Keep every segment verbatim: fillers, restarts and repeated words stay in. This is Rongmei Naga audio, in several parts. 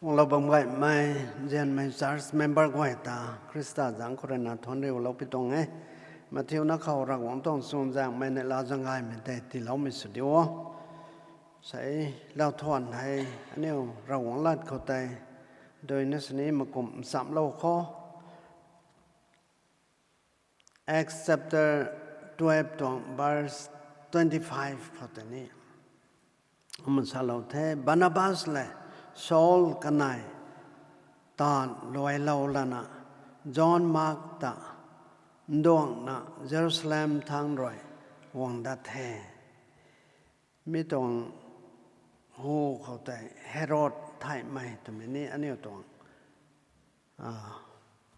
Guanglou bam gaymei, nzianmei church member guay ta, Khrista zaeng khou ruina thuanc riulou pi tuang e. Mathiuna khou Ravguangc tuang chuzaenghmei neihla zaeng gaymei tei tiiloumei sw diu o. Sei, lau thuan hei, aniu Ravguangc lat khou tei, duina sini makum nchamlou khou. Acts chapter twelve tuang verse twenty-five khou tei ni. Kumna salou the, Barnabas le Saul kanei taanv luailou lana, John Mark ta nduangna Jerusalem thangc rui guang dat the. Mi tuang hu khou tei Herod theihmei twmei ni aniu tuang, a,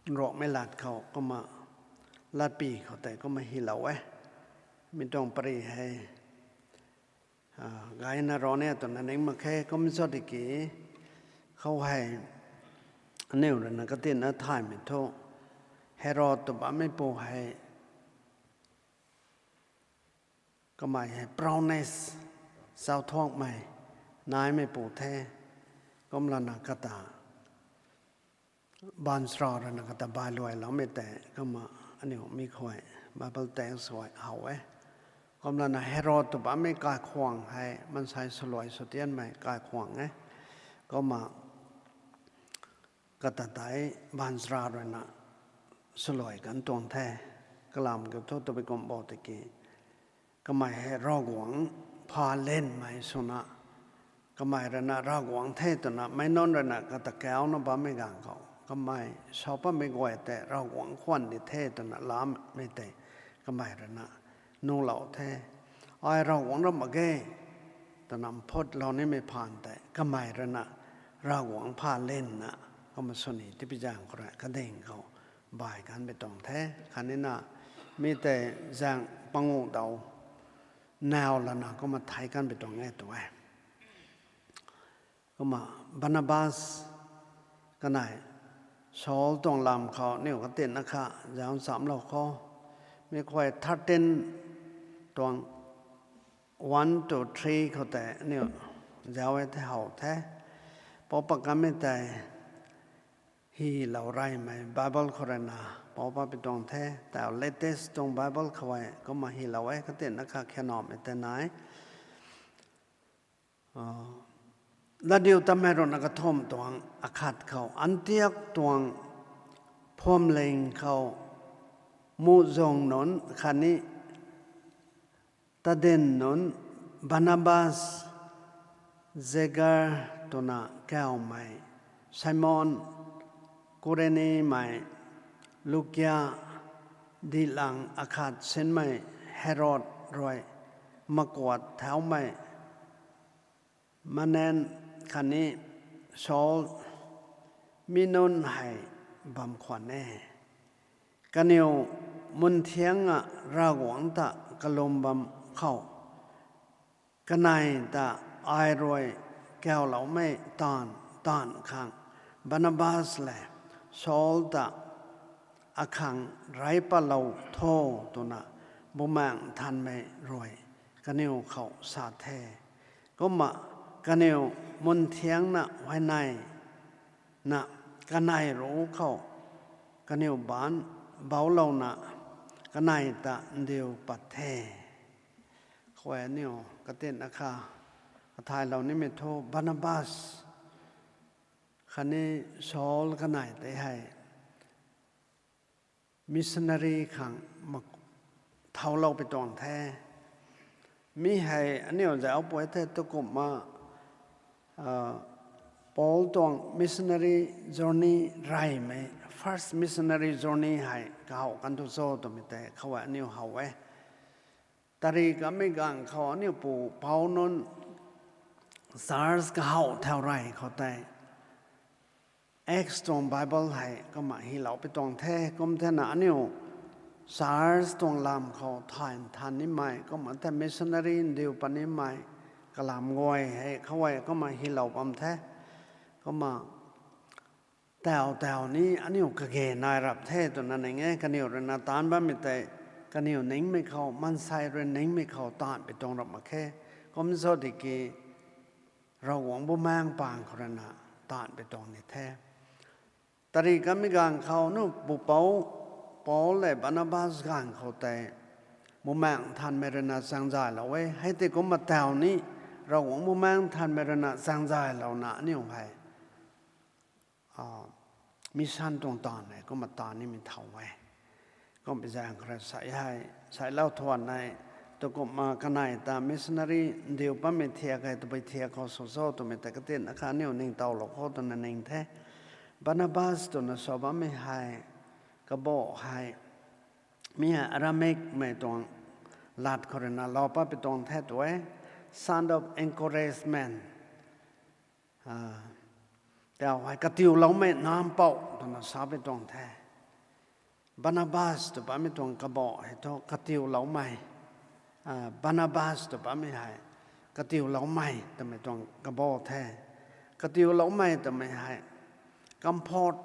Nruanghmei lat khou kumna latpy khou tei kumna hylou e. Mi tuang pary hei, a, gayna rui ni twna ning mak khe, kum sw tiki khou hei aniu ruina katinna thaymei thu Herod tw bammeipu hei kamei hei proudness, chauthuakmei naimeipu the. Kumlana kata baanchara ruina kata bailuailoumei tei kumna aniu mi khou Bible text khou how e. Kumlana Herod tw bammei kaikhwang hei maansei swluai swtianmei kaikhwang e. Kumna kata tei baanchara ruina swluai kan tuang the. Kalam kiu thu tabui kum bo tiki kamei hei Ravguangc pha lenmei swna, kamei ruina Ravguangc the twna meic nunc ruina kata kauna bammei ganv khou kamei sa patmei guay tei Ravguangc khwan di the twna lamei tei kamei ruina nuhlou the. Ai Ravguangc ram mak ge twna mphutlou nimei phaan tei kamei ruina Ravguangc pha lenna kumna sw ni tipi zaeng khou rui kading khou bai kan pi tuang the. Khatnina mi tei zaeng panguh daw naw lana kumna thei kan pi tuang e tw e. Kumna Barnabas kanei Saul tuang lam khou aniu katinna kha zauc nchamlou khou, mi khou thirteen tuang one to three khou tei aniu zauc e the how the. Pou pat kanmei tei hylou reymei Bible khou ruina pou pat pi tuang the. Tau latest tuang Bible khou e kumna hylou e, katinna kha khanamei tei nai. Latdiutatmei ruina kathumh tuang akhat khou, Antiok tuang phuamling khou muhzwng nunc khatni tadin nunc Barnabas, Zegar twna kawmei, Simon Kurenimei, Lukia, dihlang akhat sinmei Herod rui makuat thaumei Manaen khatni Saul mi nunc hei bam khwan e. Kaniw munthiang a Ravguangc ta kalum bam khou, kanei ta ai rui kawloumei taanv taanv khang Barnabas le Saul ta akhang rey patlou tho twna Bumaengh Nthanmei rui kaniw khou sa the. Kumna kaniw munthiangna huayney na kanei ruc khou kaniw baanc bouclouna kanei ta ndiu pat the. Khou aniu katinna kha kathaylou nimei thu Barnabas khatni Saul kanei tei hei missionary khang mak-, thaulou pi tuang the. Mi hei aniu zauc pui the tu kumna, Paul tuang missionary journey reymei, first missionary journey hei kahaw kan tu cho twmei tei khou aniu how e. Tari kamei ganv khou aniu pu Paul nunc church kahaw thau rey khou tei Acts tuang Bible hei kumna hylou pi tuang the. Kum thena aniu church tuang lam khou thay nthan nimei, kumna the missionary ndiu pat nimei kalam guay hei khou e kumna hylou bam the. Kumna tau tau ni aniu kage nai rap the twna ning e. Kaniw ruina taanc bammei tei kaniw ningmei khou, maansei rui ningmei khou taanc pi tuang rap mak khe. Kum cho tiki Ravguangc Bumaengh paan khou ruina taanhpui tuang ni the. Tari kamei ganv khou nu pupouc Paul le Barnabas ganv khou tei Bumaengh Nthanmei ruina chaengzaylou e. Hei tei kumna taw ni, Ravguangc Bumaengh Nthanmei ruina chaengzaylouna aniu hei mission tuang taanv e, kumna taanv nimei thau e. Kumna zaeng khou rui sa hei, sailou thuan e, tu kumna kanei ta missionary ndiu bammei thiak hei tabui thiak khou sw cho twmei ta katinna kha aniu ningtowlou khou twna ning the. Barnabas twna sa bammei hei, kabaw hei, mi hei Aramicmei tuang lat khou ruina lou patpui tuang the tu e, son of encouragement. Taw hei katiuloumei nampouh twna sapui tuang the. Barnabas tw bammei tuang kabaw hei thu katiuloumei. Barnabas tw bammei hei katiuloumei twmei tuang kabaw the. Katiuloumei twmei hei comfort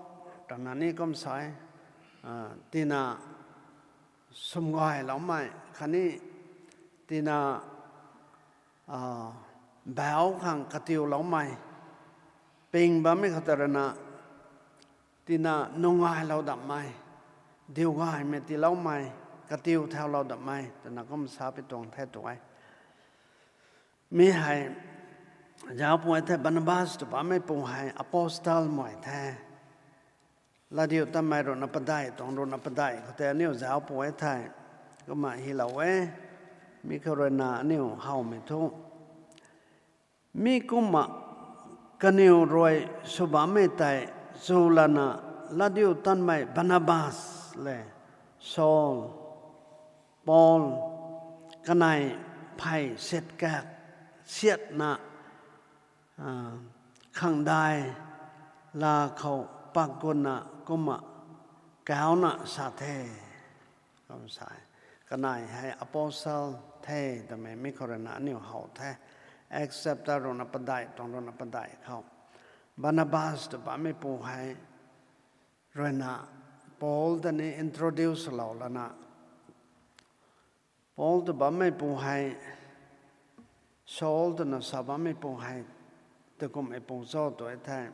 twna ni kum sa e, tina sumgayloumei khatni tina bauc khang katiuloumei, ping bammei khou ta ruina tina nungaylou dammei, diugaymei tiiloumei, katiu thaulou dammei twna kum sapui tuang the tu e. Mi hei zauc pw e thei Barnabas tw bammei pu hei apostle mei the. Latdiutatmei ruhna padeih tuang ruhna padeih khou tei aniu zauc pw e thei, kumna hylou e. Mi khou ruina aniu howmei thu, mi kumna kaniw rui sw bammei tei chu lana Latdiutatmei Barnabas le Saul, Paul, kanei phey siat kak, siatna khangdai la khou pak gutna kumna kauna sa the. Kum sa e. Kanei hei apostle the twmei mi khou ruina aniu how the. Acts chapter ruhna padeih tuang ruhna padeih khou Barnabas tw bammei pu hei ruina Paul ta ni introduce lou lana, Paul tw bammei pu hei, Saul twna sa bammei pu hei, tu kummei pu cho tu e thei,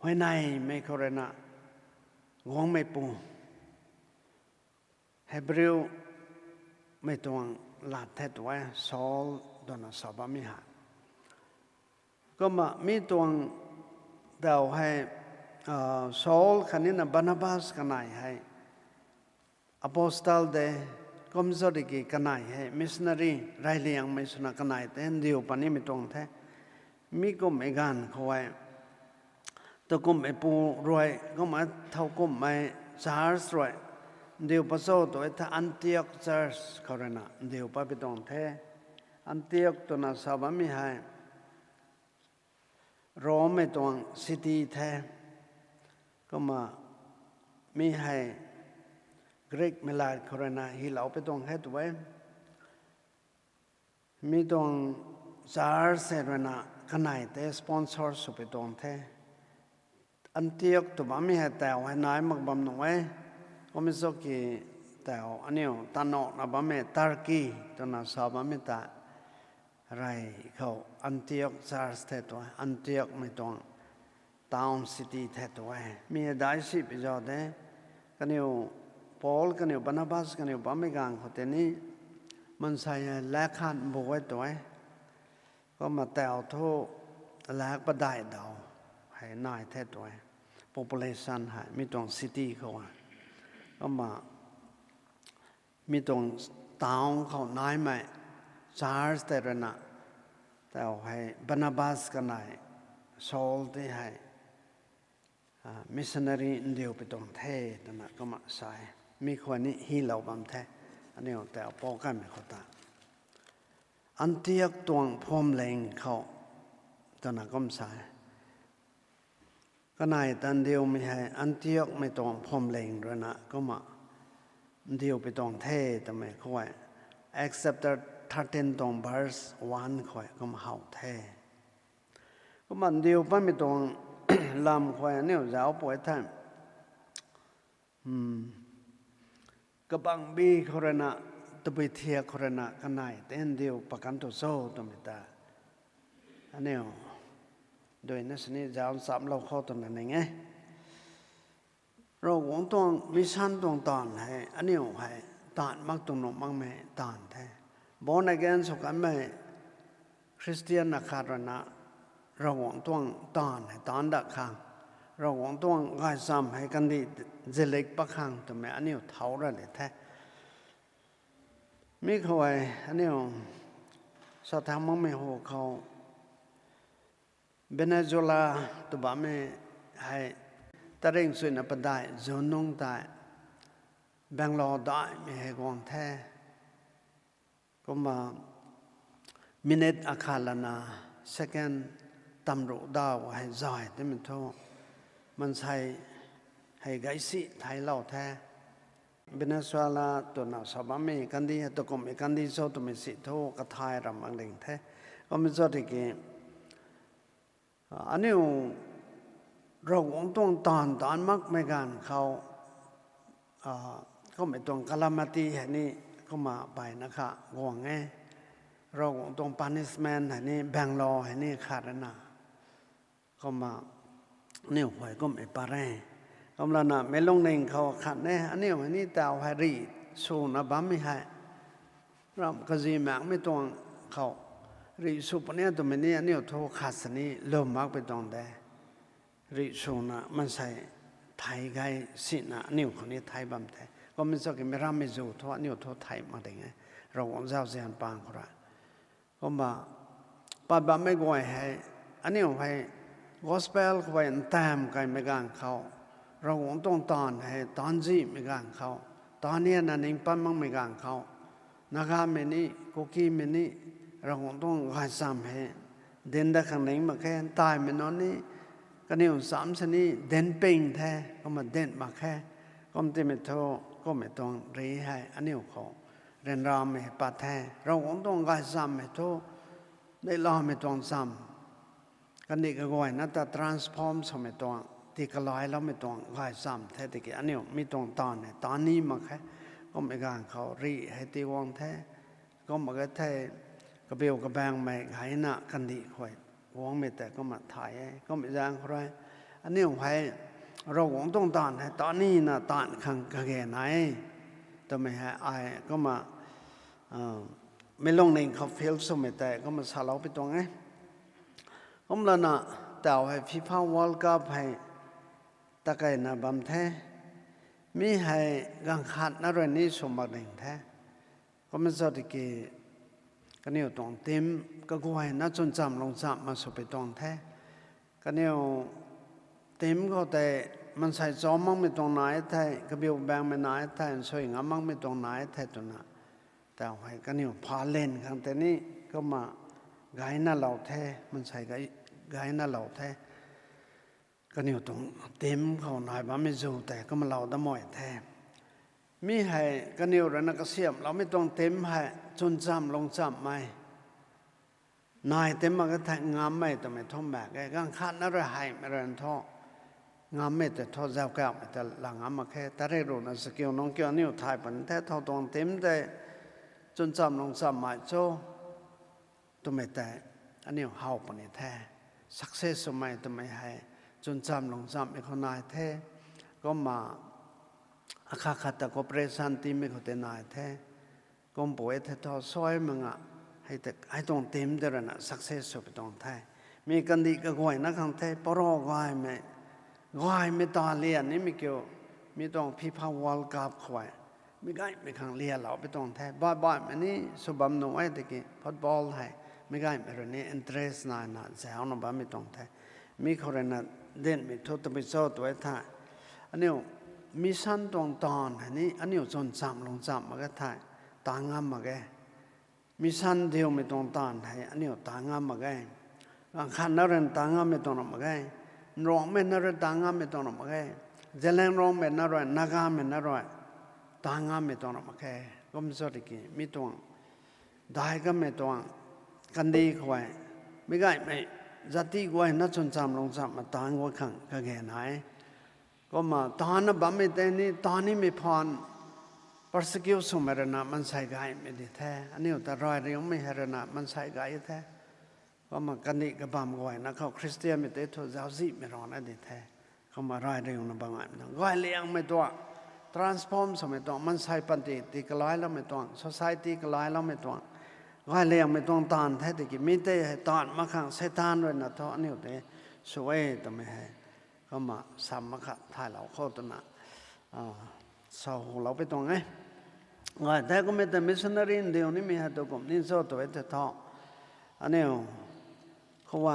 huayneymei khou ruina guangmeipu, Hebrewmei tuang lat the tu e, Saul twna sa bammei hei. Kumna mi tuang daw hei, Saul khatnina Barnabas kanei hei apostle de, kum cho tiki kanei hei missionary reyliangmei swna kanei tei ndiu patnimei tuang the. Mi kummei ganv khou e, tu kummeipu rui kumna thowkumhmei church rui ndiu pat cho tu e thei Antioch church khou ruina ndiu patpui tuang the. Antioch twna sa bammei hei Romemei tuang city the. Kumna mi hei Greekmei lat khou ruina hylou pui tuang the tu e. Mi tuang church hei ruina kanei tei sponsor swpui tuang the. Antioch tw bammei hei taw hei nai mak bam nuh e. Kummei cho ki taw aniu tanona bammei Turkey twna sa bammei ta rey khou Antioch church the tu e, Antiochmei tuang town city the tu e. Mi hei daic si pi zau de, kaniw Paul kaniw Barnabas kaniw bammei ganv khou tei ni mansei hei lak khat bu e tu e. Kumna taw thu lak padeih daw hei nai the tu e. Population hei mi tuang city khou e. Kumna mi tuang town khou naimei church tei ruina taw hei Barnabas kanei Saul tei hei missionary ndiu pui tuang the twna kumna sa e. Mi khou ni hylou bam the. Aniu taw pou kanmei khou ta Antioch tuang phuamling khou twna kum sa e. Kanei ta ndiumei hei Antiochmei tuang phuamling ruina kumna ndiu pui tuang the twmei khou e. Acts chapter thirteen tuang verse one khou e kumna how the. Kumna ndiu patmei tuang lam khou e aniu zauc pw e thei, kabangbi khou ruina, tabui thiak khou ruina kanei tei ndiu pat kan tu cho twmei ta aniu duina sini zauc chamlou khou twna ning e. Ravguangc tuang mission tuang taanv hei aniu hei taanv mak tuang nuh makmei taanv the. Born again sw kanmei Christian akhat ruina Ravguangc tuang taanv hei taanc dat khang, Ravguangc tuang gaychamv hei kandih zilik pat khang twmei aniu thau ra di the. Mi khou hei aniu sa thau makmei hu khou Venezuela tw bammei hei taring suina padeih zun nungc tei Bangalore daihmei hei guang the. Kumna minute akhat lana second tamruh daw hei zay timei thu maansei hei gaysi theiclou the. Venezuela twna sa bammei kandih hei tukumhmei kandih cho twmei si thu kathay ram mak ding the. Kumna cho tiki aniu Ravguangc tuang taanv taanc makmei ganv khou kummei tuang calamity hei ni kumna mpeyna kha guang e. Ravguangc tuang punishment hei ni Bangalore hei ni khat rana kumna aniu huay kummei pat e. Kumlana meic lungning khou khat e, aniu hei ni taw hei rih swna bammei hei ramh kazi makmei tuang khou rih sw puni twmei ni aniu thu khat sini lwm makpui tuang de. Rih swna maansei thei gay sina aniu khou ni thei bam the. Kumna cho ki meic rammei zu thu aniu thu thei mak ding e. Ravguangc zauzian pang khou ra kumna pat bammei guay hei aniu hei gospel khou hei ntam kaimei ganv khou Ravguangc tuang taanv hei taanc zihmei ganv khou, taanv niana ning pat makmei ganv khou Nagamei ni, Kukimei ni Ravguangc tuang gaychamv hei dinc dat khang ning mak khe. Ntaimei nunc ni kaniw chamv sini dinc ping the, kumna dinc mak khe. Kum timei thu kummei tuang rih hei aniu khou ryanramei pat the. Ravguangc tuang gaychamv hei thu neihlamei tuang chamv, kandih kaguayna ta transform swmei tuang, tii kalailoumei tuang gaychamv the tiki aniu mi tuang taanv hei taanc ni mak khe. Kummei ganv khou rih hei tii guang the. Kumna ka the, kabiu kabaengmei gayna kandih khou guangmei tei kumna thay e. Kummei zaeng khou rui aniu hei Ravguangc tuang taanv hei taanc nina taanc khang kage nai e twmei hei ai kumna meic lungning khou feel swmei tei kumna saloupui tuang e. Kumlana taw hei FIFA World Cup hei takeina bam the. Mi hei ganv khatna rui ni sw mak ding the. Kumna cho tiki kaniw tuang team kaguayna chwn chamv lung chamv ma swpui tuang the. Kaniw team khou tei maansei cham makmei tuang nai the, kabiu baengmei nai the, nsui ngam makmei tuang nai the twna taw hei kaniw pha lin khang tei ni kumna gayna lou the, maansei gayna lou the. Kaniw tuang team khou nai bammei zu tei kumna lou dat mak the. Mi hei kaniw ruina kasiamhloumei tuang team hei chwn chamv lung chamvmei nai team mak ka thei ngammei twmei thu mak e. Ganv khatna rui heimei rui thu ngammei tei thu zauckauhmei tei la ngam mak khe. Tarik ruhna chakiu nungc kiu aniu thay puni the, thow tuang team tei chwn chamv lung chamvmei cho twmei tei aniu how puni the. Success swmei twmei hei chwn chamv lung chamvmei khou nai the. Kumna akhat khat ta cooperation tiimei khou tei nai the. Kumpui the thu suai mak nga, hei tuang team tei ruina success swpui tuang the. Mi kandih kaguayna khang the, paro gaymei, gaymei ta lian nimei kiu, mi tuang FIFA World Cup khou meic gaymei khang lialoupui tuang the. Baih baihmei ni sw bam nuh e tiki football hei meic gaymei rui ni interest naina zauna bammei tuang the. Mi khou ruina dinhmei thu tabui cho tw e the. Aniu mission tuang taanv hei ni aniu chwn chamv lung chamv mak ge the, ta ngam mak ge. Mission diumei tuang taanv hei aniu ta ngam mak ge. Ganv khatna rui ta ngammei tuang ra mak ge. Nruangmei na rui ta ngammei tuang ra mak ge. Zeliangrongmei na rui, Nagamei na rui ta ngammei tuang ra mak khe. Kum cho tiki mi tuang daic kanmei tuang kandih khou meic gaymei zati guayna chwn chamv lung chamv ma taanc guay khang kage nai. Kumna taanna bammei tei ni taanv nimei phaan persecute swmei ruina maansei gaymei di the. Aniu ta rai riumei hei ruina maansei gay the. Kumna kandih kabam guayna khou Khristianmei tei thu zauczihmei rana di the. Kumna ray riuna bam ngaimei tuang, gayliangmei tuang, transform swmei tuang, maansei panty ti kalayloumei tuang, society kalayloumei tuang, gayliangmei tuang taanv the tiki mi tei hei taanv mak khang Seitaan ruina thu aniu tei sw e twmei hei kumna sam makhat thaylou khou twna sa hulou pui tuang e. Gay the kummei tei missionary ndiu nimei hei tu kum ni cho tw e tei thu, aniu khou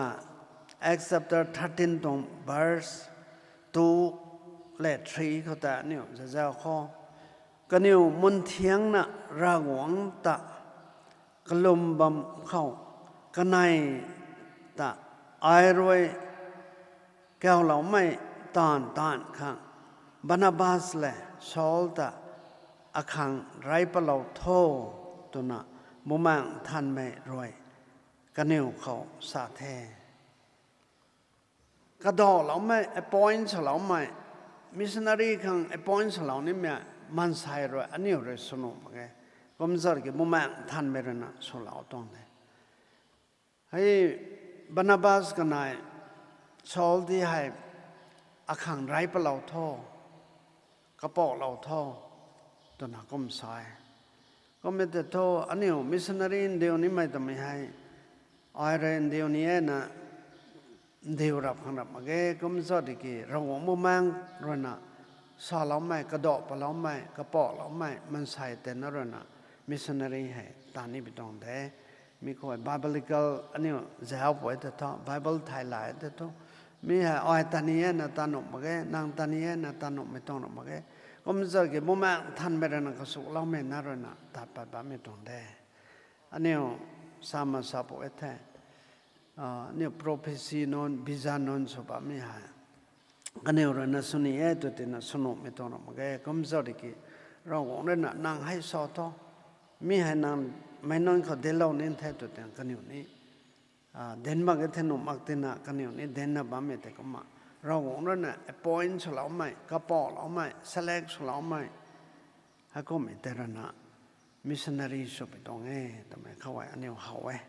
Acts chapter thirteen tuang verse two le three khou ta aniu zazau khou, kaniw munthiangna Ravguangc ta kalum bam khou, kanei ta ai rui kauloumei taanv taanv khang Barnabas lev Saul ta akhang rey palou tho, twna Bumaengh Nthanmei rui kaniw khou sa the. Kadauhloumei, appoint swloumei, missionary khang appoint swlou nimei maansei rui aniu rui sw nuh mak ge. Kumzat ki Bumaengh Nthanmei ruina swlou tuang de. Hei Barnabas kanei Saul di hei akhang rey palou tho, kapouhlou tho, twna kum sa e. Kummei tei thu aniu missionary ndiu nimei twmei hei ai rui ndiu ni e na ndiu rap khang rap mak ge. Kumzat ki Ravguangc Bumaengh ruina saloumei, kadauh paloumei, kapouhloumei maansei tei na ruina missionary hei taan ni pi tuang de. Mi khou biblical aniu zauc pui tei thu, Bible thay lay tei thu, mi hei ai ta ni e na taan nuh mak ge, nang ta ni e na taan nuhmei tuang ra mak ge. Kumzat ki Bumaengh Nthanmei ruina kasuloumei na ruina tat pat bammei tuang de. Aniu sa ma sa pui the, aniu prophecy nunc, vision nunc sw bammei hei kaniw ruina sw ni e tw tina sw nuhmei tuang ra mak ge. Kumzat ki Ravguangc ruina nang hei sa tho, mi hei nang meic nunc khou dinclou ni the tw tina kaniw ni dinc mak e the nuh mak tina kaniw ni dincna bammei tei kumna Ravguangc ruina appoint swloumei, kapouhloumei, select swloumei, heikummei tei ruina missionary sw pi tuang e twmei khou hei aniu how e.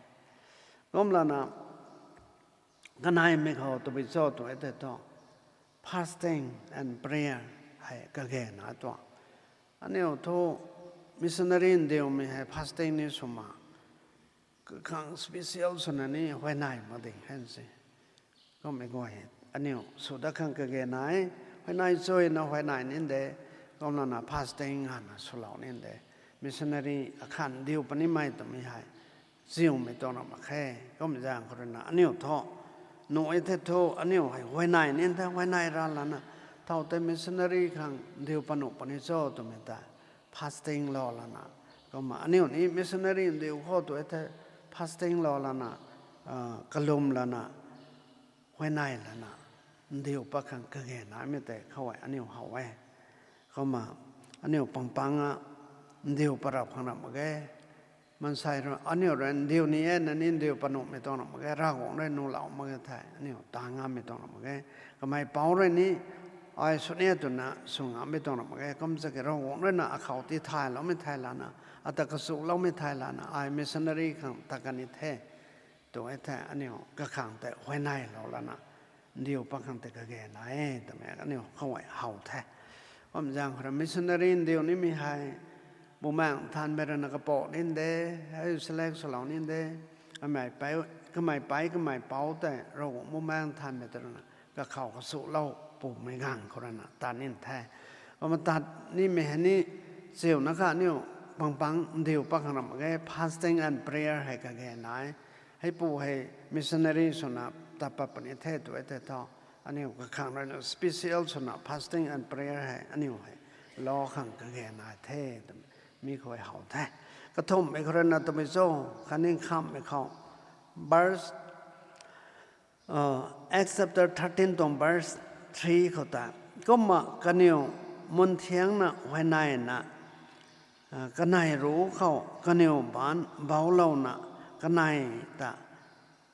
Kumlana kaneimei khou tabui cho tw e tei thu, fasting and prayer hei kage na tuang. Aniu thu missionary ndiumei hei fasting ni sw ma, kakhang special swna ni huayney mak ding hen se. Kummei guay aniu sw dat khang kage nai, huayney chuyna huayney nin de, kumlana fasting hana swlou nin de. Missionary akhan ndiu punimei twmei hei chiumei tuang ra mak khe. Kum zaeng khou ruina aniu thu nuh e the thu aniu hei huayney nin the, huayney ra lana thow tei missionary khang ndiu panuh puni cho twmei ta fasting lou lana, kumna aniu ni missionary ndiu khou tu e the fasting lou lana, kalum lana, huayney lana ndiu pat khang kage naimei tei khou hei aniu how e. Kumna aniu pangpang a ndiu parap khang ra mak ge. Maansei aniu rui ndiu ni e na ni ndiu panuhmei tuang ra mak ge, Ravguangc rui nuhlou mak ge thei aniu ta ngammei tuang ra mak ge. Kamei pouc rui ni ai sw ni twna sw ngammei tuang ra mak ge. Kumzat ki Ravguangc ruina akhou tithayloumei thei lana, ata kasuloumei thei lana ai missionary khang ta kan ni the tw e thei aniu kakhang tei huayneylou lana ndiu pat khang tei kage nai e twmei aniu khou hei how the. Kum zaeng khou rui missionary ndiu nimei hei Bumaengh Nthanmei ruina kapouc nin de, hei select swlou nin de, kamei pei kamei pouc tei Ravguangc Bumaengh Nthanmei tei ruina kakhou kasulou pumei ganv khou ruina tat nin the. Kumna tat nimei hei ni chiuna kha aniu pangpang ndiu pat khang ra mak ge, fasting and prayer hei kage nai. Heipu hei missionary swna tat pat puni the tw e thei thu, aniu kakhang ruina special swna fasting and prayer hei aniu hei lou khang kage nai the twmei mi khou hei how the. Kathumhmei khou ruina twmei cho, khatni khamhmei khou verse Acts chapter thirteen tuang verse three khou ta, kumna kaniw munthiangna huayneyna kanei ruc khou kaniw baanc bouclouna kanei ta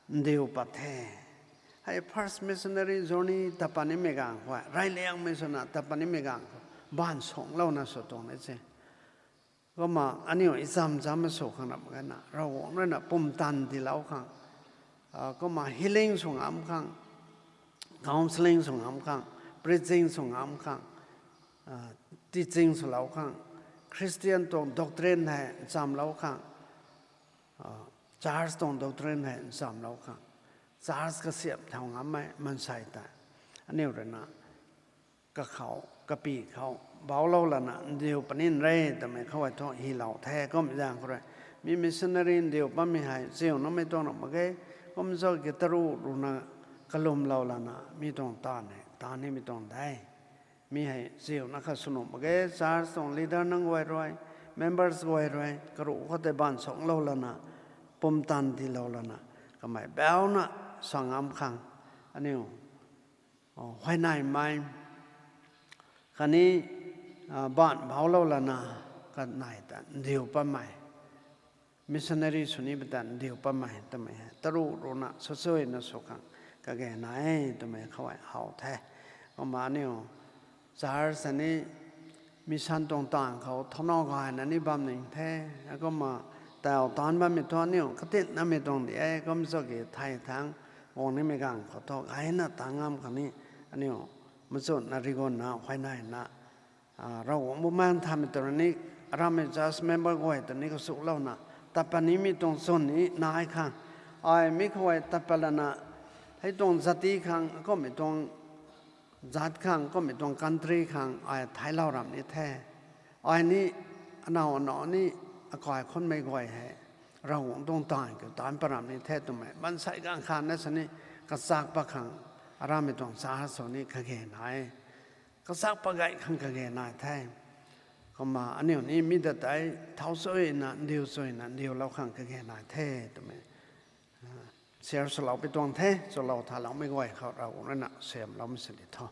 ndiu pat the. Hei first missionary journey tat pat nimei ganv khou, reyliangmei swna tat pat nimei ganv khou baanv sungclouna sw tuang e se. Kumna aniu ichamcham sw khang ra mak ge na, Ravguangc ruina pumtan tiilou khang Kumna healing sw ngam khang, counselling sw ngam khang, preaching sw ngam khang, teaching swlou khang, Christian tuang doctrine hei nchamlou khang, church tuang doctrine hei nchamlou khang, church kasiamh thau ngammei mansei tei aniu ruina kakhou kapi khou bauclou lana ndiu puni re twmei khou e thu hylou the. Kum zaeng khou rui mi missionary ndiu bammei hei chiunamei tuang ra mak ge. Kum zauc ki taruh ruina kalumlou lana mi tuang taanv e, taanv nimei tuang de. Mi hei chiuna kha sw nuh mak ge. Church tuang leader nunc guay rui, members guay rui karuh khou tei baanv suanglou lana, pumtan tiilou lana, kamei bauna sa ngam khang aniu huayneymei khatni baanv bauclou lana, kanei ta ndiu pammei, missionary sw ni pata ndiu pammei twmei hei taruh ruina swsuina sw khang kage nai e twmei khou e how the. Kumna aniu church ni mission tuang taanv khou thowna gayna ni bam ning the. Kumna tau taanc bammei thu aniu katinamei tuang di e. Kum zauc ki thei thangc guang nimei ganv khou thu gayna taanc ngam khang ni aniu machunna rigunna huayneyna, Ravguangc bumaengh nthanmei tw ni, arammei church member guay ta ni kasulouna, tat pat nimei tuang chwn ni nai khang, ai mi khou e tat pat lana, hei tuang zati khang, kummei tuang zat khang, kummei tuang country khang ai theiclou ram ni the. Ai ni, anow anow ni, akai khunmei guay hei Ravguangc tuang taanv kiu taanc pat ram ni the twmei mansei ganv khat na sini kachak pat khang, arammei tuang church sw ni kage nai, kachak pat gay khang kage nai the. Kumna aniu ni mi ta tei thau chuyna, ndiu chuyna, ndiulou khang kage nai the twmei share swlou pi tuang the. Chulou thaloumei guay khou Ravguangc ruina siamloumei sini tho.